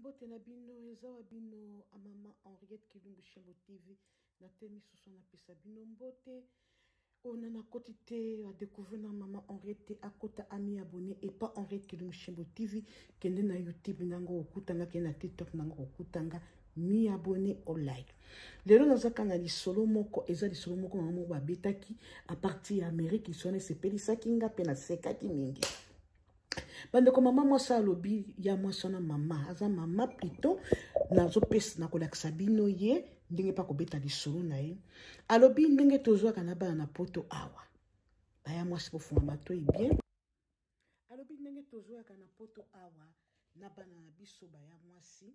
Mbote na bino eza wa bino a mama Henriette Kilumbu Shembo TV na temi susu na pesa bino mbote ona na koti te a découvrir na mama Henriette te akota ami abonné et pas Henriette Kilumbu Shembo TV kende na YouTube nango okutanga kende na TikTok nango okutanga mi abonné au like lelo nazaka na lisolo moko eza lisolo moko mama moko babetaki à partir ya Amérique lisolo wana esepelisaki nga mpe nasekaki mingi bandeko mama mwasi alobi ya mwasi wana mama aza mama plutôt nazopesa nakolakisa bino ye ndenge mpe akobeta lisolo na ye alobi ndenge tozwaka na bana na poto awa baya mwasi bofunga matoi bien alobi ndenge tozwaka na poto awa na bana na biso baya mwasi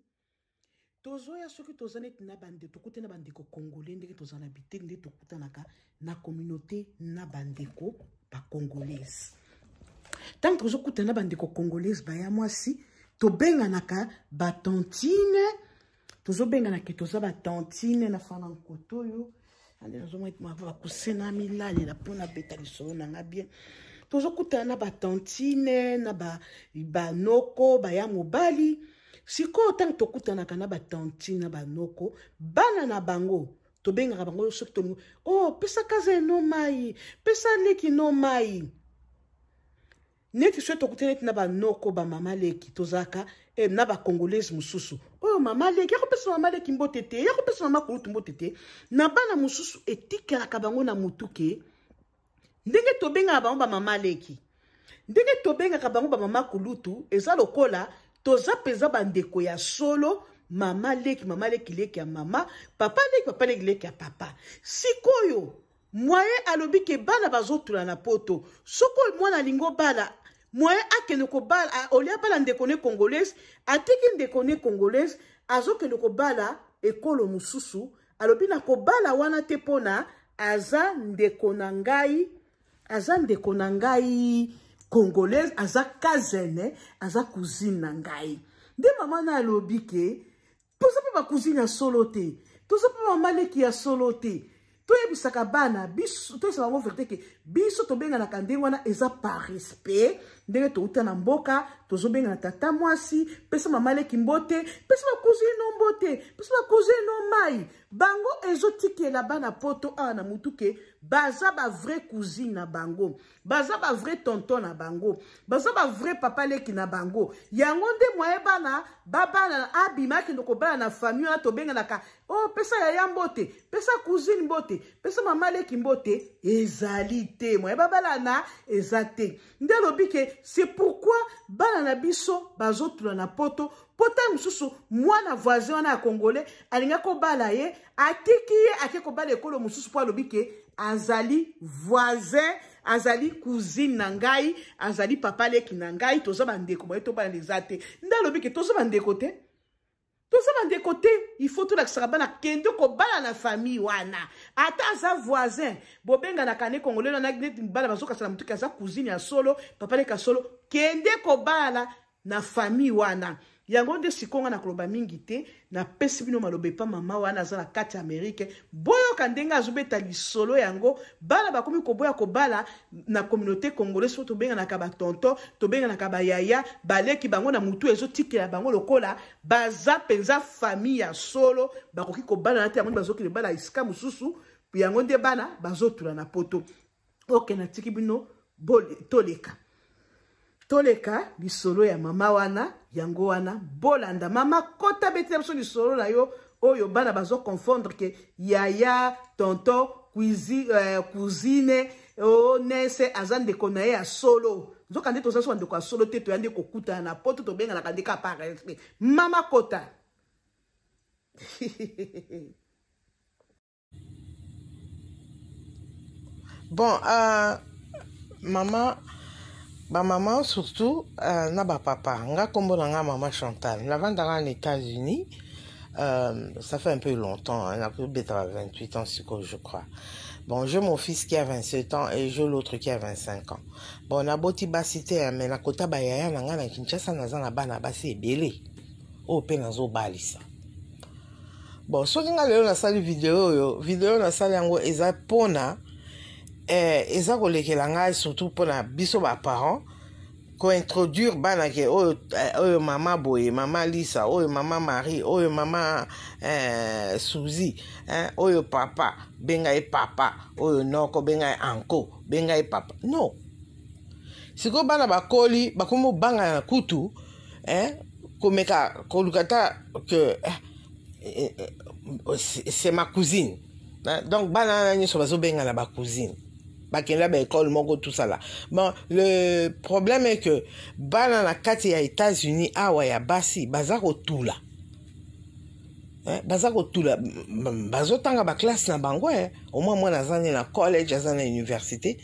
tozoya soki toza neti na bande tokuti na bandeko congolais ndenge toza na biteni nde tokutanaka na communauté na bandeko bacongolaise ntango tozokutana na bandeko congolaise baya mwasi tobenganaka batantine tozobengana ke toza batantine na fana nkoto oyo ande nazomona ete bakuse na milalela mpo nabeta lisolo na nga bien tozokutana na batantine na banoko baya mobali sikoyo ntango tokutanaka na batantine na banoko bana na bango tobengaka bango soki tolingi o oh, pesa kaza no mai pesa leki no mai neti soki tokutani neti na banoko bamama leki tozalaka eh, na bacongolaise mosusu oyo oh, mama leki yakopesa mama leki mbote te yakopesa mama kulutu mbote te na bana mosusu etikalaka bango na motu ke ndenge tobengaka bango bamama leki ndenge tobengaka bango bamama kulutu eza lokola toza mpenza bandeko ya solo mama leki mama leki leki ya mama papa leki papa leki leki ya papa sikoyo moyen alobi ke bana bazotula na poto soki oyo mwana alingi obala moyen akende kobala olie abala ndeko ne congolaise atiki ndeko ne congolaise azokende kobala ekolo mosusu alobi na kobala wana te mpona aza ndeko na ngai aza ndeko na ngai congolaise aza cousin aza cousine na ngai nde mama na alobi ke toza mpe bacousine ya solo te toza mpe mamaleki ya solo te toyebisaka bana biso toyebisaka bango verité ke biso tobenganaka ndenge wana eza par respect ndenge touta na mboka tozobengana tata mwasi pesa mama leki mbote pesa bacousine no mbote pesa bacousine no mai bango ezotikela bana poto awa na mutu ke baza ba vrai cousine na bango baza ba vrai tonton na bango baza ba vrai papa leki na bango yango nde mwaye bana babana abima akende kobala na famille wana tobenganaka o oh, pesa yaya mbote pesa cousine mbote pesa mama leki mbote ezali te mwaye babalana eza te nde alobi ke c'est pourquoi bana na biso bazotula na poto mpo ntango mosusu mwana voisin wana ya congolais alingaki kobala ye atiki ye ake kobala ekolo mosusu mpo alobi ke azali voisin azali cousine na ngai azali papa leki na ngai toza bandeko boye tobala eza te nde alobi ke toza bandeko te toza bandeko te il faut tolakisaka bana kende kobala na famille wana ata aza voisin bobenganaka ne congolais wana neti bana bazokasa na motuki aza cousine ya solo papa leki ya solo kende kobala na famille wana yango nde sikoyo nga nakoloba mingi te napesi bino maloba epa mama wana aza na kati ya amerike boyoka ndenge azobeta lisolo yango bana bakomi koboya kobala na communauté congolais so tobenganaka batonton tobenganaka bayaya baleki bango na motu ezotikela bango lokola baza mpenza famille ya solo bakoki kobalana te yango nde bazokende bala esika mosusu yango nde bana bazotula na poto oke natiki bino toleka toleka lisolo ya mama wana yango wana bolanda mama kota betela biso lisolo na yo oyo bana bazo confondre ke yaya tonton cuisi, euh, cousine oh, nese aza ndeko na ye ya solo nzoka nde toza so bandeko ya solo te toya nde kokutana na poto tobenganaka nde kaka par respect mama kota Bon, euh, maman, ba maman surtout euh, na ba papa. Nga kombo na nga maman Chantal. Navandaka en États-Unis. Euh, ça fait un peu longtemps, hein, peut-être 28 ans, je crois. Bon, j'ai mon fils qui a 27 ans et j'ai l'autre qui a 25 ans. Bon, naboti basi te, hein, mais na kota ba yaya na nga na Kinshasa naza na bana basi ebele. Oyo pe nazobalisa. Bon, soki nga lelo nasali video oyo, video nasali yango eza pona eh, eza kolekela ngai surtout pona biso ba parents. Kointroduire bana ke oyo, eh, oyo mama boye, mama Lisa, oyo mama Marie, oyo mama eh, Suzy, eh, oyo papa, benga ye papa, oyo noko, benga ye anko, benga ye papa. Non. Sikoyo bana bakoli, bakomi kobangana na kutu, eh, komeka koluka ta que eh, eh, eh, c'est ma cousine. Hein? Donc bana wana nyonso bazobengana ba cousine. Bakenda ba école moko, tout ça là. Bon, le problème est que bana na kati ya États-Unis awa ya basi baza kotula. Hein? Baza kotula, bazotanga ba classe na bango, eh. Au moins mwana aza na college, aza na université.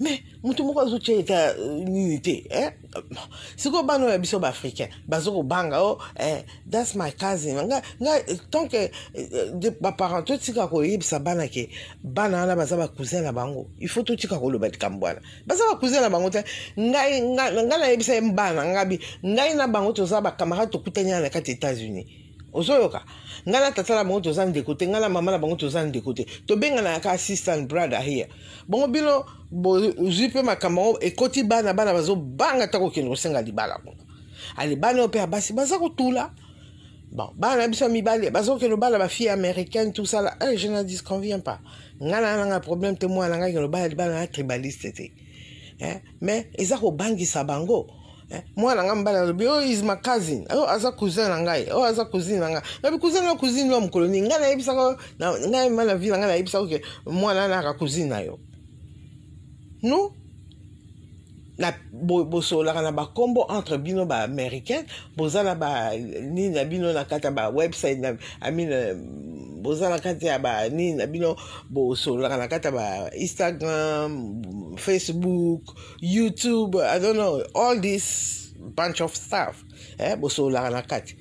Mais mutu moko azotia eta nini te, eh? Sikoyo bana oyo ya biso baafricain bazo kobanga, oh, eh, that's my cousin. Nga, nga tant que baparent totika koyebisa bana ke bana wana baza bacousin na bango, il faut totika koloba likambo wana, baza bacousin na bango te. Ngai nga nayebisa ye bana ngabi, ngai na bango toza bacamarade, tokutani na kati États-Unis. Ozoyoka, ngai na tata na bango toza ndeko te, ngai na mama na bango toza ndeko te, tobenganaka kaka sister and brother here. Bongo bino bozwi mpe makambo yango ekoti bana, bana bazobanga ata kokende kosenga libala kuna. Ale, bana oyo mpe ya basi baza kotula. Bon, bana na biso ya mibali bazokende obala bafille américaine, tout ça là, eh, je n'en disconviens pas. Ngai na nanga problème te, mwana ngai kende obala libala na tribaliste te, eh? Mais eza kobangisa bango. Eh, mwana nga mobali alobi, oh, is my cousin, oh, aza cousin na ngai, oh, aza cousine na ngai. Nabi cousin na cousine wa mokolo nini? Ngai nayebisaka ngai ma na vie na ngai, nayebisaka ke mwana naka cousine na yo. No, na bosololaka na bakombo entre bino baaméricain, boza na ba nini na bino na kati ya ba website na, I mean, boza na kati ya ba nini na bino, bosololaka na kati ya ba Instagram, Facebook, YouTube, I don't know, all this bunch of stuff, eh, bosololaka na kati.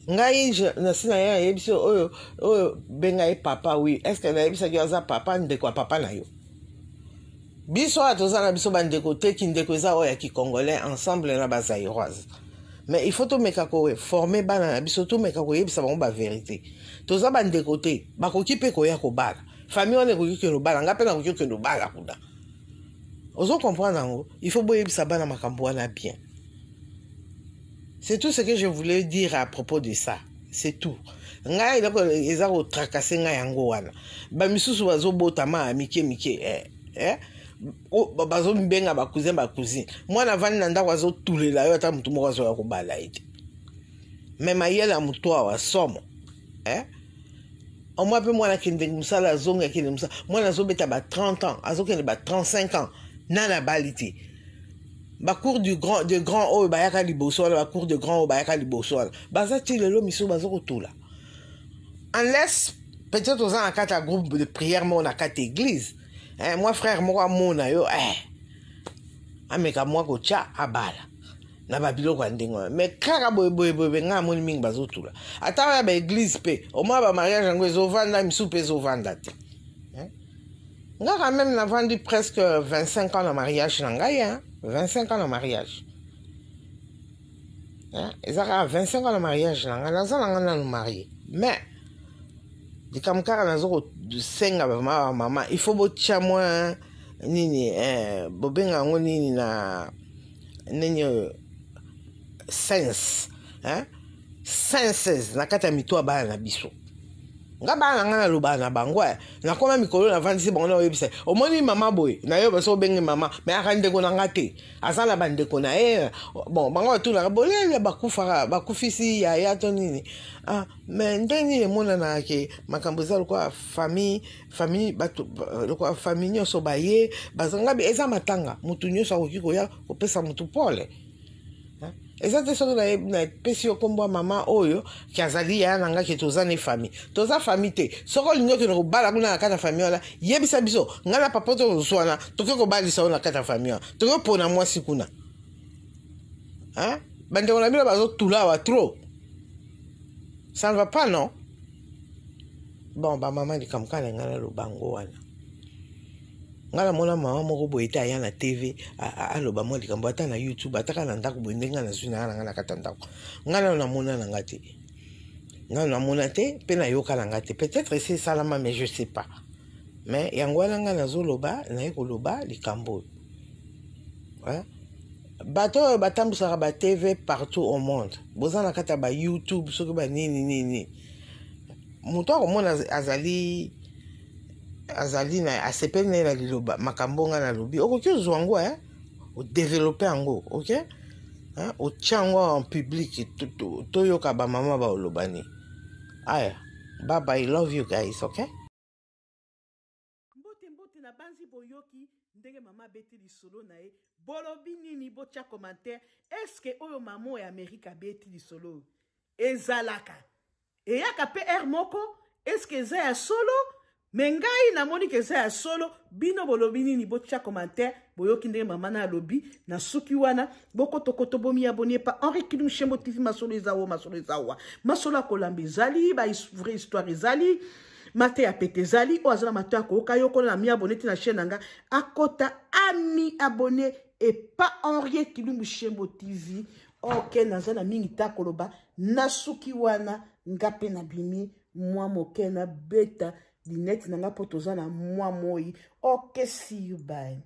Ngai nasi na ye ayebisi oyo, oyo benga ye papa, oui, est ce que nayebisaki yo aza papa, ndeko ya papa na yo? Biso awa toza na biso bandeko te, kindeko eza oyo ya kicongolais ensemble na bazairoise. Mais il faut tomeka koforme bana na biso, tomeka koyebisa bango bavérité. Toza bandeko te, bakoki mpe koya kobala, famille wana ekoki kokende obala, ngai mpe nakoki kokende obala kuna. Ozo comprendre yango? Il faut boyebisa bana makambo wana bien. C'est tout ce que je voulais dire à propos de ça, c'est tout. Ngai eloko eza kotracasser ngai yango wana, bamisusu bazobotama ya mike mike, eh, eh? Bazobenga bacousin, bacousine. Mwana avandi na ndako azotulela yo, ata motu moko azoya kobala ye te. Me mayele ya motu awa somo, eh? Omwa mpe mwana akende mosala, azonga, akende mosala, mwana azobeta ba 30 ans, azokende ba 35 ans, nana abali te. Bacour du grand de grand oyo bayaka liboso wana, bacour de grand oyo bayaka liboso wana baza ti lelo, miso baza kotula. Unless peut-être oza na kati ya groupe de prière moko na kati ya église, eh, mwa frère moko amona yo, eh, ameka mwa kotya abala na babiloko ya ndenge wana. Mais kaka boye boye boye, ngai amoni mingi bazotula, ata ya baeglise mpe omwa bamariage yango ezovanda, misusu mpe ezovanda te. Nga quand même navandi presque 25 ans na mariage na ngai, hein? 25 ans na mariage, hein? Eza kaka 25 ans na mariage na ngai, naza na ngai nanu marie. Mais likambo kaka naza kosenga bamama, bamama, il faut botya mwa nini, eh, bobenga yango nini na nini oyo, sense, hein? Senses na kati ya mito ya bana na biso. Nga bana na ngai nalobaka na bango, eh. Nakoma mikolo navandisi bango, na oyebisa, omoni mama boye nayoba so obenge mama, me aka ndeko na nga te, aza na bandeko na ye. Bon, bango batunaka bolele, bakufaka, bakufisi yaya to nini. Ah, me ndenge nini emonanaka ke makambo eza lokola famille, famille bato, lokola famille nyonso baye bazanga, eza matanga, motu nyonso akoki koya kopesa motu pole. Eza te soki napesi yo nkombo ya mama oyo ke azali yaya na ngai, ke toza ne famille. Toza famille te. Soki olingi okende kobala kuna na kati ya famille wana, yebisa biso, ngai na papa tozoswana, tokoki kobalisa yo na kati ya famille wana, tokoki kopona mwasi kuna. Bandeko na bino bazotula awa trop, ça ne va pas, non? Bon, bamama, likambo kaka na ngai naloba yango wana. Ngai namona mama moko boye te aya na TV aloba mwa likambo, ata na YouTube, ata kaka na ndako boye. Ndenge ngai nazwi na nga na ngai na kati ya ndako, ngai nano namona na ngai te, ngai namona te mpe nayoka na ngai te. Peut-être esi esalama, mais je sais pas. Mais yango wana ngai nazoloba, naye koloba likambo oyo. Bato oyo batambwisaka ba TV partout au monde, boza na kati ya ba YouTube soki ba nini nini, moto akomona azali azali na asepeli na ye na liloba makambo nga nalobi, okoki ozwa yango eh? Odevelope yango, ok, hein? Otya yango en public, toyoka bamama baoloba nini. Aya, bye bye, love you guys, ok. Mbote mbote na banzi boyoki ndenge mama abeti lisolo na ye. Bolobi nini? Botya commentaire. Eske oyo mama oyo ya Amerika abeti lisolo oyo ezalaka eyaka mpe aire moko? Eske eza ya solo? Me ngai namoni ke eza ya solo. Bino bolobi nini? Botya commentaire. Boyoki ndenge mama na alobi na suki wana. Bokotokoto bomi abonné pa Henri Kilum Shembo TV. Masolo eza wo, masolo eza wa, masolo ya kolamba ezali, ba vraie histoire ezali, mate ya pete ezali. Oyo aza na mato ya koyoka yo kona na mi abonné te na chaîne na nga, akota ami abonné epa Henri Kilumbu Shembo TV. Ok, naza na mingi ta koloba na suki wana. Nga mpe nabimi mwa moke, nabeta linete na nga mpo toza na mwa moi. Ok, see you, bye.